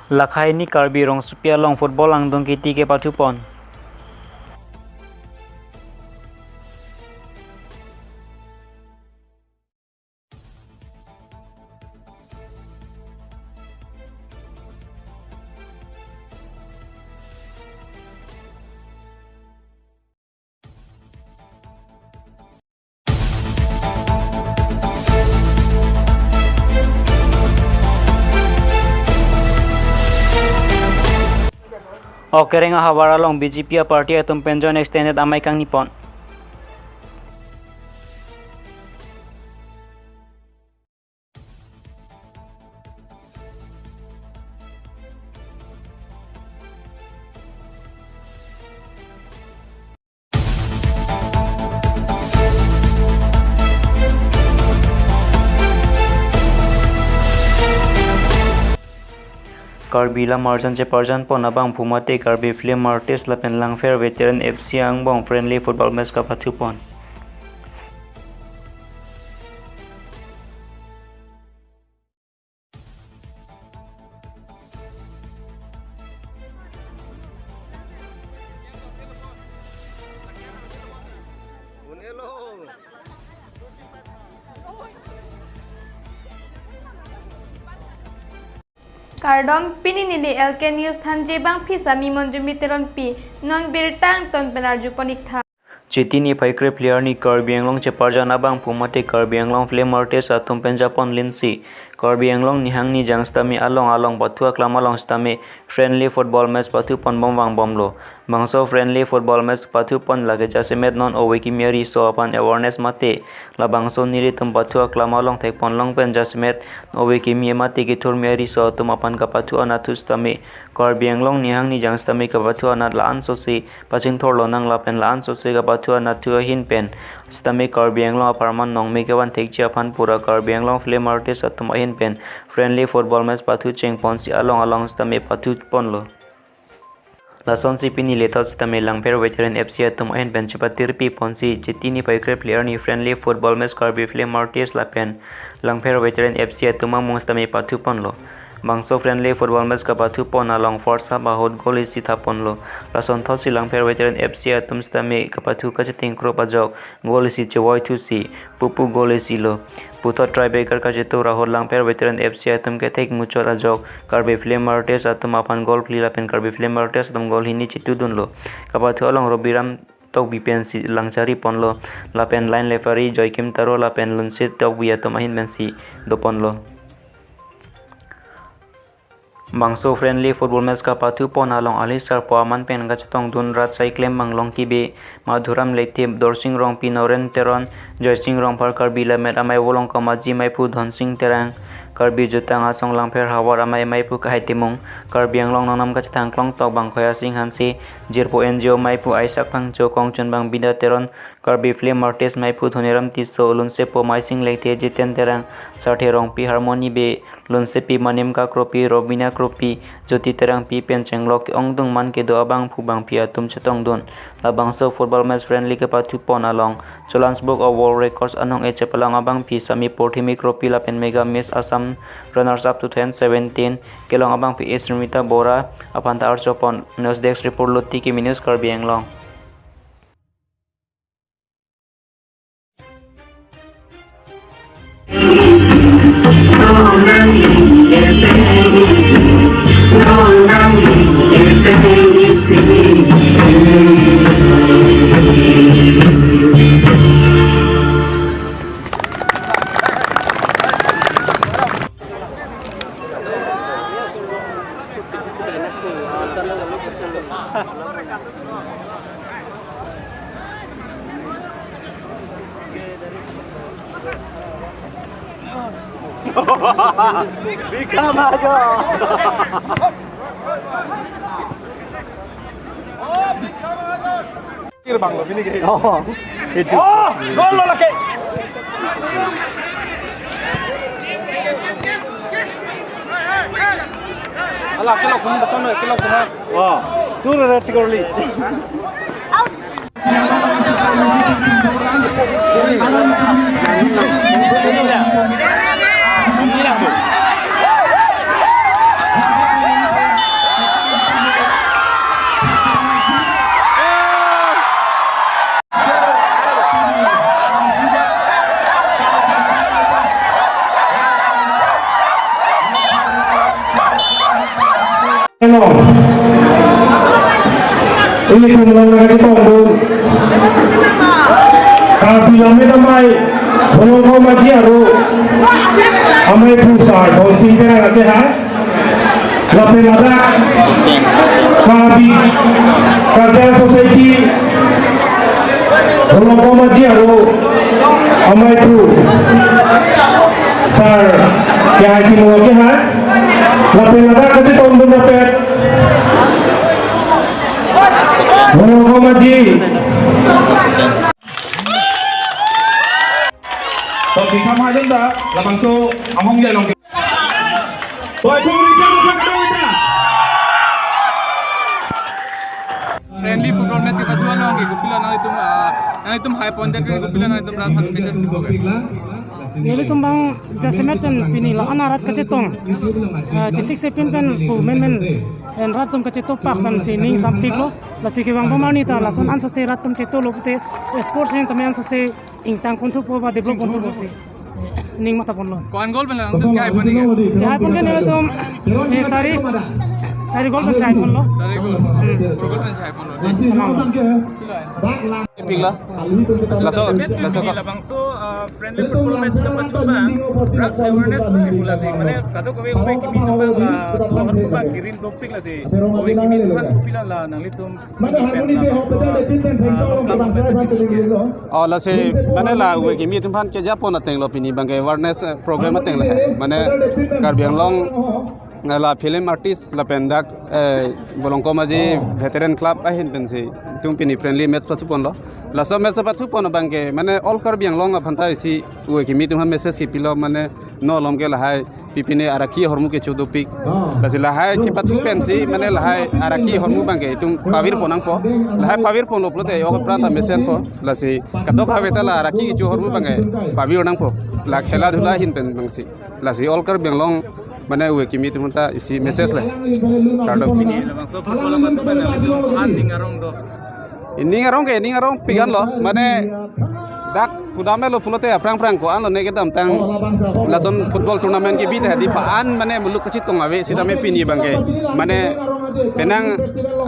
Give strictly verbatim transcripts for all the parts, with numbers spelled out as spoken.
Lakhai ni Karbi rongsopi along football angdung kiti kepathupon. Okereng ahavar along B J P a party atum pen joint extended amei kangnipon. Karbi Lam Arjan Cheparjan pon abangphu mate Karbi Film Artist lapen Langpher Veteran F C angbong friendly football match kapathupon. Kardom, pini neli L K News thanji abangphi sami Monjumi Teronpi, non birta angton pen arjupon iktha. Chiti niphai krephli arni Karbi Anglong Cheparjan abangphu mate Karbi Anglong Film Artist atum pen japon linsi Karbi Anglong nihang nijang sitame along along pathu aklam along sitame friendly football match pathupon bom vangbomlo. Bangso friendly football match pathupon lake jasemet non ove kimi ariso aphan awareness mate labangso nelitum pathu aklam along thekponlong pen jasemet ove kimi mate kethurmi ariso atum aphan kapathu anat thu sitame Karbi Anglong nihang nijang sitame kapathu anat la-an sose pachingthurlonang lapen la-an sose kapathu anat thu ahin pen sitame Karbi Anglong apharman nongme kevan thekji aphan pura Karbi Anglong Film Artist atum ahin pen friendly football match pathu chengponsi along along sitame pathuponlo. Lasonsi pini lethot sitame Langpher Veteran F C atum ahin pen chepatirpiponsi Chiti niphai krephli arni friendly football match Karbi Film Artist lapen Langpher Veteran F C atum amung sitame pathuponlo. Bangso friendly football match kapathupon along first half ahut goal isi thaponlo. Lasonthotsi Langpher Veteran F C atum sitame kapathu kacheteng krop ajok goal isi chevoi thusi pupu goal isi lo. Puthot tiebreaker kachetur ahut Langpher Veteran F C atum kethek muchot ajok Karbi Film Artist atum aphan goal phli lapen Karbi Film Artist atum goal hini chetudunlo. Kapathu along Robiram Tokbi pensi langchariponlo lapen line referee Joykim Taro lapen Lunsit Tokbi atum ahin pensi doponlo. Bangso friendly football match kapathupon along ali sarpo aman pen kachetongdun rat sai klembang Longki Bey, Madhuram Lekthe, Dorsing Rongpi, Noren Teron, Joysing Rongphar, Karbi Lammet Amei Volongkom Aji, Meiphu Dhonsing Terang, Karbi Jutang Asong Langpher Havar Amei, Meiphu Kahai Timung, Karbi Anglong Nongnam Kachethan Klongtok Bangkhoya Sing Hanse, Jirpo N G O Meiphu Isaac Phangcho, Kongchunbang Bida Teron, Karbi Film Artist Meiphu Dhoniram Tisso, Lunsepo Maising Lekthe, Jiten Terang, Sarthe Rongpi, Harmony Bey, Lunsepi Manim Kakropi, Robina Kropi, Jyoti Terangpi pen chenglok ke-ongdung man kedo abangphu bangphi atum chetongdun. Labangso football match friendly kepathupon along Challenge Book of World Records anong e chepalang abangphi sami Porthimi Kropi lapen Mega Miss Assam runners up two thousand seventeen kelong abangphi Srimita Bora aphan ta archopon. News Desk Report, Lotiki News, Karbi Anglong. Bikram ajo. Kir banglo, bini ke. Oh, itu. Oh, gol lo lagi. Ala, kilo kun beton, kilo kun. Wah, tur red tiga kali. Ilitum along nangkachetongdun Karbi Lammet Amei, Volongkom Aji aro amei Professor Dhonsing Terang ake hai. Lapen ladak Karbi Cultural Society Volongkom Aji aro amei Professor kehai timo kehai. Lapen ladak kachetongdun rapet Volongkom Aji. To bikam hajam da, labangso among ya long. Boy, boy, boy, boy, boy, boy. Friendly football match kepathu along ke kopilo nanglitum, ah, nanglitum hai pondet ke kopilo nanglitum rat aphan message kibo ke. Nelitum abang jasemet pen pini la-an arat kachetong. Ah, chesik sepin pen pu men men en rat atum kachetopak pen si ning sampiklo. Lasi kevang pamar ni ta lason ansose rat atum chetolo pute sports pen tame ansose ingtang ponthupo ba develop ponthupo si ning mata ponlo. Ko-an goal pen lang kehai pon ni ke? Kehai pon ke nelitum, eh, sari, sari goal pen si hai ponlo. Sari goal. Hmm. Goal pen si hai ponlo. Lasi no bang ke dak lang. Pik la. Laso, laso ka. Labangso, ah, friendly football match kepathu abang drugs awareness pusi pu lasi. Mane kadokave ove kimi atum abang, ah, sohor abang kirim dopik lasi. Ove kimi atum aphan kopilo la nanglitum Mane harmoni pe hospital de pin pen thengso long ke bangsa phan chili giri lo. Oh, lasi, mane la ove kimi atum aphan kejapon atenglo pini abang ke awareness, eh, program atenglo. Mane Karbi Anglong, eh, la film artist lapen dak, eh, Volongkom Aji Veteran Club ahin pensi itum pini friendly match pathuponlo. Laso match pathupon abang ke, mane all Karbi Anglong aphan ta isi ove kimi atum aphan message kipilo, mane no along ke lahai pipine araki ahormu kecho dopik. Lasi lahai kepathu pensi mane lahai araki ahormu abang ke itum pavirpon nangpo. Lahai pavirponlo pulote ok apran ta mesenpo. Lasi kadokave ta la araki kecho ahormu abang ke pavir nangpo. La khela dhula ahin pen abang si. Lasi all Karbi Anglong mane ove kimi atum ta isi message le. Kardom. Ini labangso football match abang ke aning arong do. Ining arong ke, ining arong pik anlo, mane dak pudam lo pulote aphrang phrang ko-an lo ne kedamtang lason football tournament kebi ta di pa-an mane muluk kachetong ave sitame pini abang ke mane penang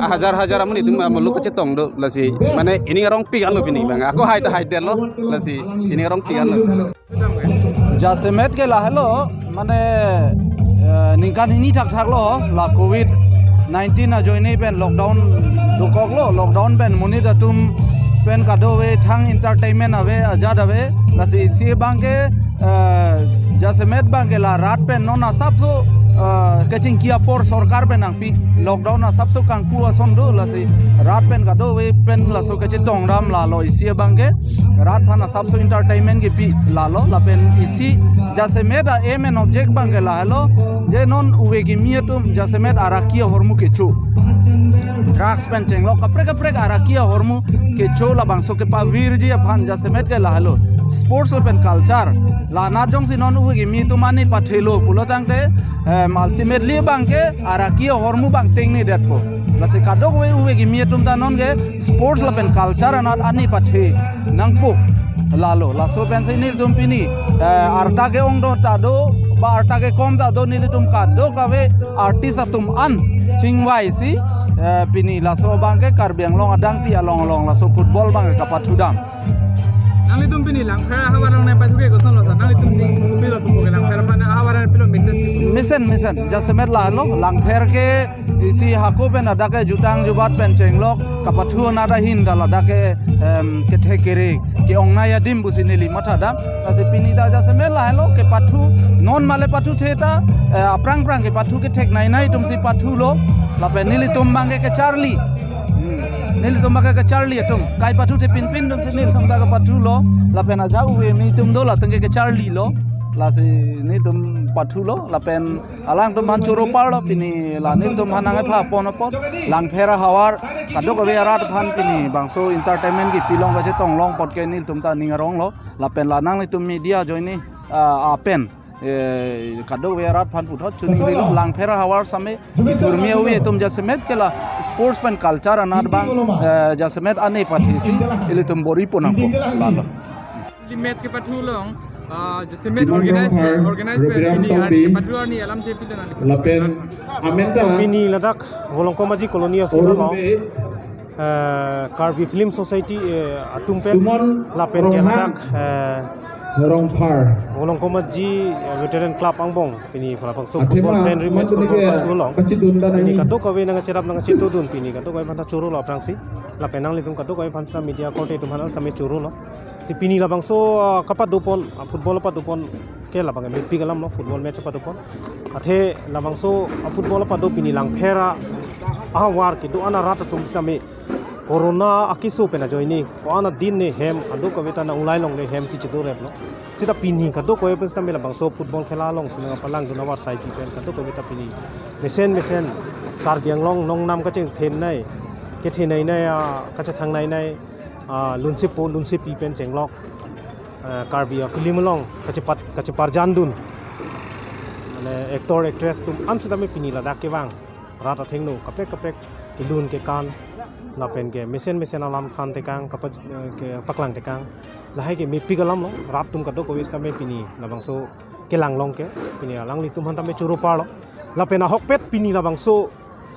hajar hajar amonit atum muluk kachetong do lasi mane ining arong pik anlo pini abang. Ako hai ta hai detlo lasi ining arong pik anlo. Jasemet ke lahelo, mane, eh, ningkan hini thakthak lo, la covid nineteen ajoine pen lockdown dokoklo, lockdown pen monit atum pen kadokave thang entertainment ave, ajat ave, lasi isi abang ke, eh, jasemet abang ke la rat pen non asapso, eh, kachingki apor sorkar pen nangpi, lockdown asapso kangpu ason do, lasi rat pen kadokave pen laso kachetongdam lalo isi abang ke, rat aphan asapso entertainment kepi lalo lapen isi jasemet a aim and object abang ke lahelo je non ove kimi atum jasemet araki ahormu kecho, drugs pen chenglok kaprek kaprek araki ahormu kecho labangso kepavirji aphan jasemet ke lahelo sports lapen culture la anat jongsi non ove kimi atum ani pathelo pulo tangte, em, ultimately abang ke araki ahormu abang tengnedetpo. Lasi kadokave ove kimi atum ta non ke sports lapen culture anat ani pathe nangpo. Lalo, laso pensi nelitum pini, eh, arta ke-ong do ta do, ba arta kekom ta do nelitum kadokave artist atum an chingvaisi, eh, pini laso abang ke Karbi Anglong adangpi along along laso football abang ke kapathudam. Nanglitum pini Langpher ahavar along nangpathu ke kosonlo sa? Nanglitum pini pilo pupo ke Langpher aphan ahavar along pilo message kipu? Mesen, mesen. Jasemet lahelo, Langpher ke isi hako pen ladak ke jutang jubat pen chenglok kapathu anat ahin ta ladak ke, em, kethek kere ke-ongnei adim pusi neli mathadam. Lasi pini ta jasemet lahelo kepathu non male pathu the ta, eh, aphrang phrang kepathu ketheknei nei atumsi pathulo. Lapen nelitum abang ke kecharli. Hmm. Nelitum abang ke kecharli atum. Kai pathu the pinpin atumsi nelitum ta kepathulo. Lapen ajat ove kimi atum do la tangke kecharlilo. Lasi nelitum pathulo. Lapen alangtum aphan choro parlo pini la nelitum aphan nangpha pon apot. Langpher ahavar kadokave arat aphan pini bangso entertainment kepi along kachetong long apot ke nelitum ta ning aronglo. Lapen la nanglitum media ajoine, ah, apen, eh, kadokave arat aphan puthot chuningri lo, Langpher ahavar same, itur mi ove atum jasemet ke la sports pen culture anat abang, eh, jasemet ani pathesi, ilitum bor-ipo nangpo, lalo. Limit kepathu along, Ah, jasemet Simon organize, Rongphar, organize Rabiram pini Tokbi, hari, padu hari alam te pilihan. Lapen amenta pini ladak Volongkom Aji Colony of Orun Hilolong, Bey, eh, Karbi Film Society, eh, atum pen Sumon lapen ke Ronghang, ladak, eh, Rongphar. Volongkom Aji, eh, Veteran Club angbong pini labangso Athema football friendly match matulike football match chorolo. Pachidun dan pini ini kadokave nangcherap nangchetodun pini kadokave aphanta chorolo aphrangsi. Lapen nanglitum kadokave aphan sita media korte atum aphan sita me chorolo. Si pini labangso, ah, kapadopon, ah, football padopon ke labang mepik alamlo, football match padopon. Athe labangso, ah, football pado pini langpher ahavar kedo-an arat atum sitame corona akeso pen ajoine ko-an adin ne hem, kadokave ta nang-ulai longle hem si chedoreplo. Sita pini kadokave pen sitame labangso football khela along si nangpalangdun ahavar saiji pen kadokave ta pini mesen mesen Karbi Anglong nongnam kachethennei, kethennei nei, ah, kachethangnei nei, ah, lunsepo lunsepi pen chenglok, ah, Karbi a-film along kachepat kacheparjandun. Mane actor actress atum an sitame pini ladak kevang rat athengno kaprek kaprek kelun kekan lapen ke mesen mesen alam thantekang kapa-, eh, kepaklang tekang. Lahai ke mepik alamlo, rat atum kadokave sitame pini labangso kelang along ke pini alanglitum aphan tame choro parlo. Lapen ahokpet pini labangso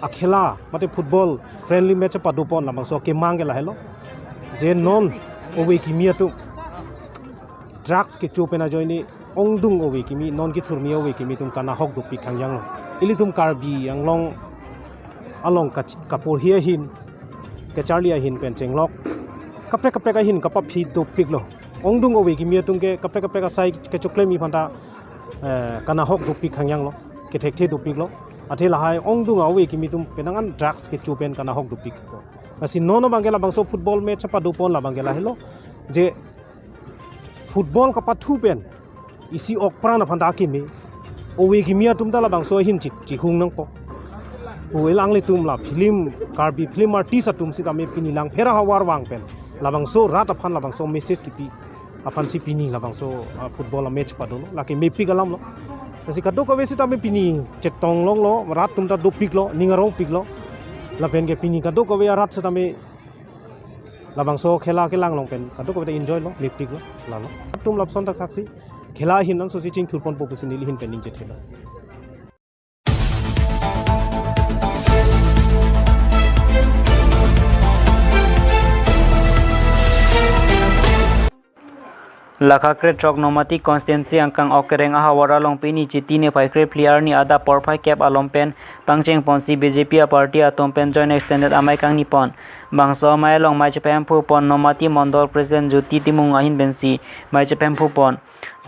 akhela mate football friendly match padopon labangso kemang ke lahelo. Je non ove kimi atum drugs kecho pen ajoine ongdung ove kimi, non kethurmi ove kimi atum kanahok dopik khangjanglo. Ilitum Karbi Anglong along kach-, kaporhi ahin, kacharli ahin pen chenglok kaprek kaprek ahin kapaphi dopiklo. Ongdung ove kimi atum ke kaprek kaprek asai kechoklemi aphanta, eh, kanahok dopik khangjanglo, kethekthe dopiklo. Athe lahai ongdung ove kimi atum penang an drugs kecho pen kanahok dopik. Lasi non abang ke labangso football match padopon labang ke lahelo. Je football kapathu pen isi ok pran aphanta keme, ove kimi atum ta labangso ahin chi-, chihung nangpo. Pu alanglitum la film, Karbi film artist atum sitame pini langpher ahavar vang pen labangso rat aphan labangso message kipi aphansi pini labangso, ah, football match padolo, lake mepik alamlo. Lasi kadokave sitame pini chetong longlo, rat atum ta dopiklo, ning arongpiklo. Lapen ke pini kadokave arat sitame labangso khela kelang along pen kadokave ta enjoylo, mepiklo, lalo. Atum lapuson thakthak si khela ahin ansosi chingthurponpo pusi neli ahin pen ningje thelo. Lakha krethrok Nomati constituency angkang Okereng ahavar along pini Chiti niphai krephli arni adap porphai kep alom pen pangchengponsi B J P a-party atum pen joint extended amei kangnipon. Bangso amei along mei chephemphupon Nomati Mondol President Jyoti Timung ahin pensi mei chephemphupon.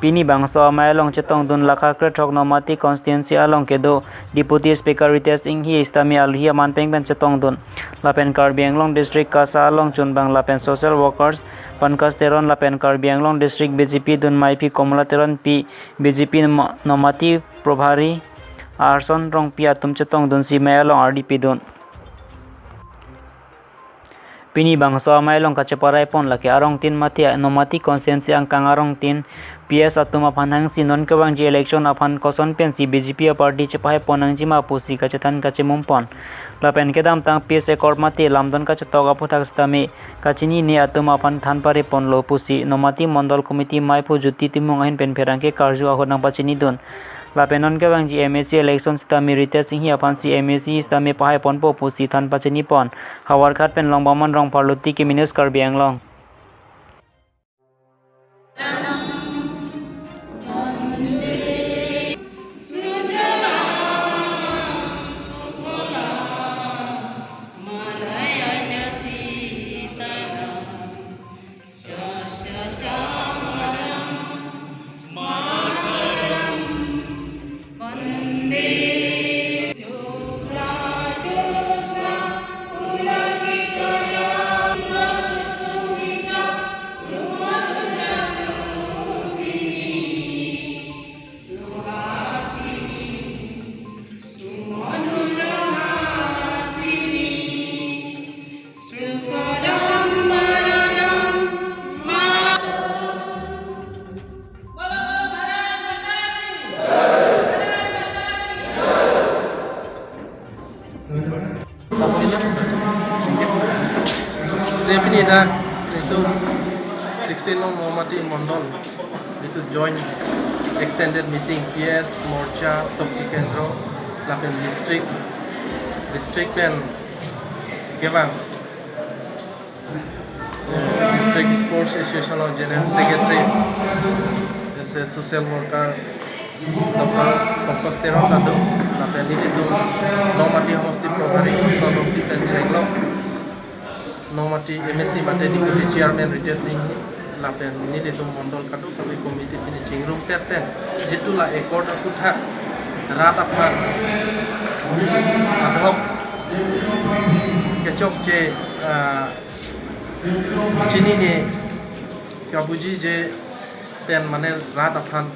Pini bangso amei along chetongdun Lakha krethrok Nomati constituency along kedo Deputy Speaker Ritesh Enghi sitame alohi aman peng pen chetongdun. Lapen Karbi Anglong District KASA along chunbang lapen social workers Pankaj Teron lapen Karbi Anglong District B J P dun meiphi Komla Teronpi, B J P Nom-, Nomati Probhari Arson Rongpi atum chetongdunsi mei along ardi pidun. Pini bangso amei along kacheparaipon lake arongtin mate Nomati constituency angkang arongtin P S atum aphan hangsi non kevangji election aphan koson pensi B J P a-party chepahaipon nangjima pusi kachethan kachemumpon. Lapen kedamtang peace accord mate lamdon kachetok aphuthak sitame kachinine atum aphan than pareponlo pusi Nomati Mondol Committee meiphu Jyoti Timung ahin pen pherangke karju ahut nangpachinidun. Lapen non kevangji M A C election sitame Ritesh Enghi aphansi M A C sitame pahaiponpo pusi than pachinipon. Howraghat pen Longbamon Rongphar, Luti Kimi News, Karbi Anglong. Repini dak itu sixteen nong Nomati Mondol. Itu joint extended meeting P S, Morcha, Shakti Kendra, lapen district, district pen kevang, eh, District Sports Association along General Secretary, ese social worker Doctor Pankaj Teron kado, lapen nelitum Nongmati Homosti Probari Sonokti pen Chenglok, Nongmati M A C mate Deputy Chairman Ritesh Singh, lapen nelitum Mondol kadokave committee pini chingrum pet pen, jitu la accord aphuthak rat aphan adhok kechokche, ah, chinine kabujije pen mane rat aphan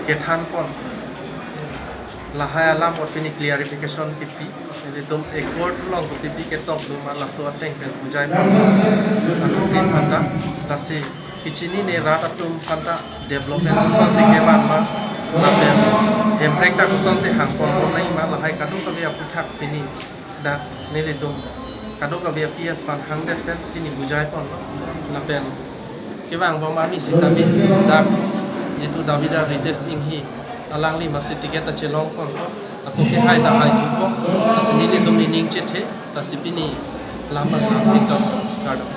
kethan pon, lahai alam apot pini clarification kipi, nelitum accord along kopipi ketok do ma laso ateng pen bujai pon. Anuttin aphanta, lasi kachinine rat atum aphanta development kosonsi kevan ma, lapen hemprek ta kosonsi hang pon pon nangji ma, lahai kadokave aphuthak pini dak nelitum kadokave P S aphan hangdet pen pini bujai ponlo. Lapen kevang bom arni sitame dak jitu Davidar Ritesh Enghi alangli masi ticket ta chelong ponlo. Ako kehai ta hai thupo. Lasi nelitum nening chethe, lasi pini lam asang singkam kardom.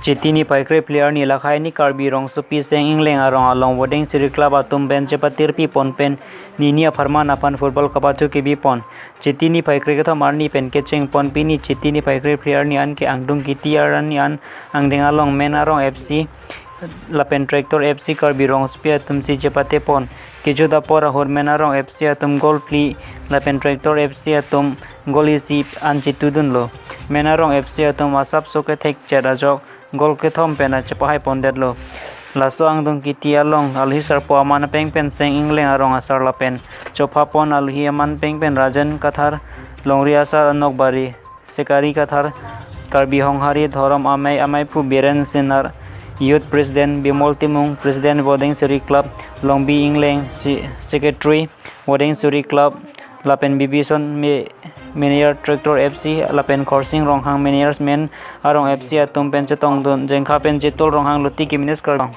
Chiti niphai kre phli arni lakhai ni Karbi Rongsopi Seng Ingleng arong along Wadeng Siri Club atum pen chepatirpi pon pen nini apharman aphan football kapathu kebi pon. Chiti niphai kre kethom arni pen kecheng pon pini Chiti niphai kre phli arni an ke angdung kiti arni an angdeng along Men Arong F C lapen Tractor F C Karbi Rongsopi atum si chepate pon. Kejut apor ahut Men Arong F C atum goal phli lapen Tractor F C atum goal isi an chitudunlo. Men Arong F C atum asapso kethek chet ajok goal kethom pen achepahai pondetlo. Laso angdung kiti along alohi sarpo aman peng pen Seng Ingleng arong asar lapen chopha pon alohi aman peng pen Rajen Kathar, longri asar Anokbari, Sekari Kathar, Karbi Honghari Dhorom Amei Ameiphu Biren Senar, Youth President Bimol Timung, President Wadeng Siri Club, Longbi Ingleng, Se-, Secretary Wadeng Siri Club, lapen Bibison Me-, Manager Tractor F C, lapen Khorsing Ronghang Managers Men Arong F C atum pen chetongdun, Jengkha pen Jetul Ronghang Luti Kiminus Kardom.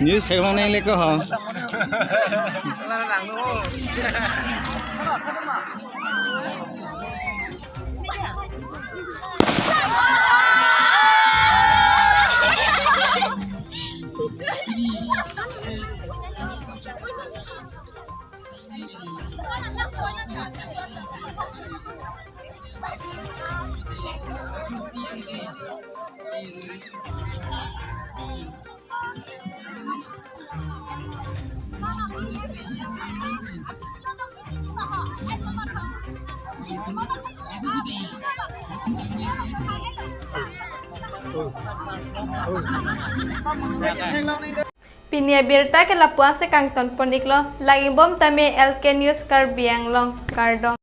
News headline le ko ho. Pini abirta ke lapu-an si kangton pon-iklo, lagibom tame L K News Karbi Anglong, kardom.